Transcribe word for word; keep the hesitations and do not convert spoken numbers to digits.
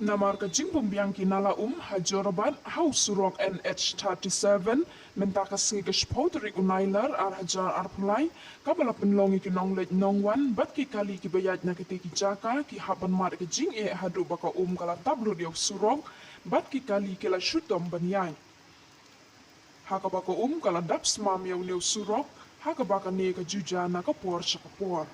Namar ka jingbymbiang ki nala um ha Jorabat ha u surok N H thirty-seven, mynta ka sngi ka shiphew tarik u Nailar ar hajar arphew lai, kaba la pynlong ïa ki nongleit nongwan bad ki kali kiba ïaid na kitei ki jaka ki hap ban mad ka jingeh haduh ba ka um ka la tap lut ïa u surok bad ki kali ki la shu dom ban ïaid. Ha kaba ka um ka la dap smam ïa une u surok, ha kaba kane ka ju jia na ka por sha ka por.